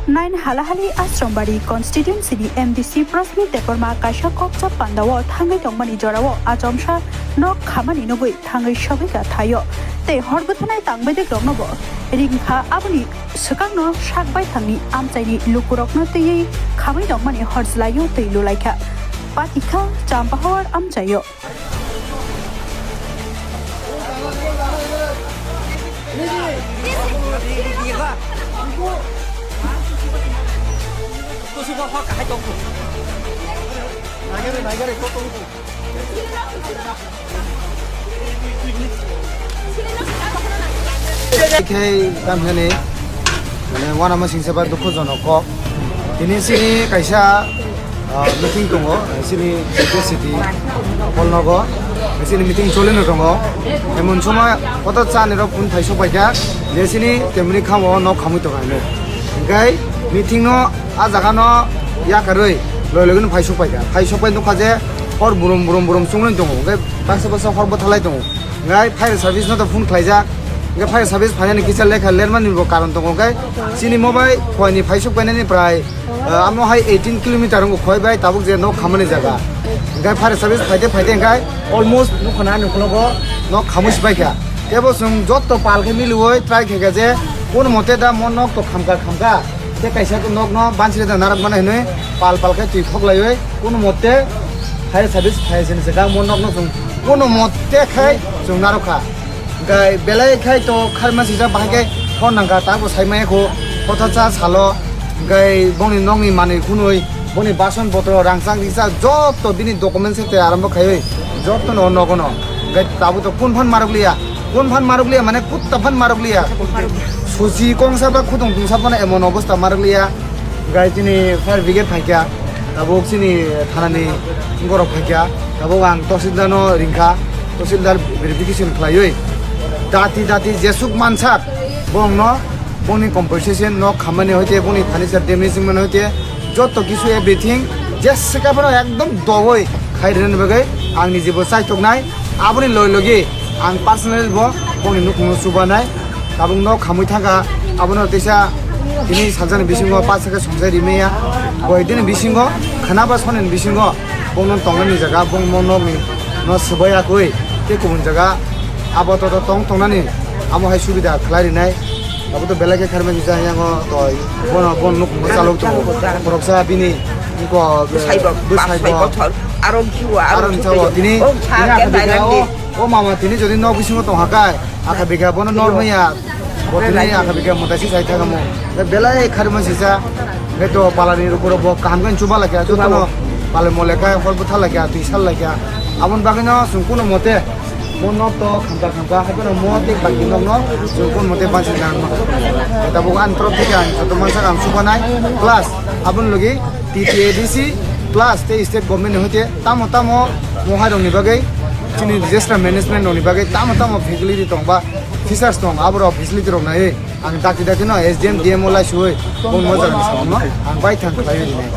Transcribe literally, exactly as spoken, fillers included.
Nine Halahali Ashrambari constituency ni M D C Prasmit Debbarma kaisa kokchap pandao thangwi tongmani jorao achomsa nok khamani nugwi thangwi sogwi kha thaio tei hor bwthanai tangbaidek rokno bo ring kha. Aboni swkangno sak baithangni amchaini lukurokno twiwi khamwi tongmani hor jwlaio twi lulaikha, patikha Champahawar amchaio. Khe tamhani mane uanama singsa ba dukhujonok kok. Tini sini kaisa ah, meeting tongo, eh, sini city hall nogo, eh, sini meeting cholino tongo. Emon somoi koto chani rok phone phaisok paikha, je sini temni khamo nok khamwi tongo hinwi. Hinkhe meeting no ah jaga no yakarwi loi logino phaisok paikha. Phaisok pai nukha je hor burum burum burum chunglai tongo, hinkhe baksa baksa hor bwthalai tongo. Hinkhe fire service no to phone khlaijak, hinkhe fire service phainani kisa lekha lermani bo karon tongo, hinkhe chini mobai khoini phaisok painani prai Ah, amo hai eighteen kilometer wngkha khoi bai tabuk je nok khamani jaga. Hinkhe fire service phaite phaite hinkhe almost nukhana ani ukologo nok khamwi sipai kha. Tebo chwng jotto pal khe miliui try khaikha je kono mote da mo nok to khamkha khamkha. Tei kaisa nok no bansiri da narwk mano hinwi pal pal khe twi khoklaiwi kono mote fire service phai sini jaga mo nok no chwng kono mote khai chwng narwk kha. Hinkhe belai khai to kharma sijak bahai khe phone nangkha, tabo sai maya kho, kotha cha salo, hinkhe bongni nokni manwi khunui, boni bason botro, rangchak rijak jotto bini document se tei arombo khaiwi jotto no nogo no. Hinkhe tabo to kun phan marok liya, kun phan marok liya mane kutta phan marok liya. Suchi kongsa ba khudung tungsa phano emon obostha marok liya. Hinkhe chini fire brigade phaikha. Tabuk chini thanani borok phaikha, tabuk ang tahsildar no ringkha, tahsildar verification khlaiwi dati dati jesuk mansak bongno bongni compensation nok khammani hoite bongni furniture damage wngmani hoite jotto kisu everything jeswka phano ekdom dogoi khai rwnani bagwi ang nijibo chaithoknai. Aboni logi logi ang personally bo bongni nukhungno chubanai, tabukno khamwi thangkha. Abono teisa tini salsani bisingo paisa khe songchai rimaya, boidini bisingo khana ba sonini bisingo bongno tongnani jaga bongno nokni no swbai yakwi tei kubun jaga abo toto tong tongnani amo hai subida khlai rinai. Abo to belai khe kharmani jang yango toi bono bon nukhungo chalok tongo. Khoroksa bini iko bwsaibo bwsaibo bwsaibo thor aro kiwa aro aro chukwi chalo tini o sa tini khe akha bikha dailang di. O, o mama tini jodi nok bisingo tongha kai akha bikha bono nok maya bo tini akha bikha mutai si sai thangamo. Belai kharma sisa beto palani rukuro bo kaham khe chuba lakha jotono palai mo lekha hor bwtha lakha twi sal lakha. Aboni bagwino chwng kuno mote mo nok to khamkha khamkha hai phano mo tei baki nok no chwng kun mote bansi nang ma. Tabuk ani torop theke ang joto mansa ang chubanai plus aboni logi T T A D C plus tei state government ni hoite tamo tamo mohai rok ni bagwi chini disaster management rok ni bagwi tamo tamo facility tong ba features tong abo rok facility rok nai ang daki daki no S D M D M o lai suwi bong mo jaga ni samung no ang bai thang khlai rinai.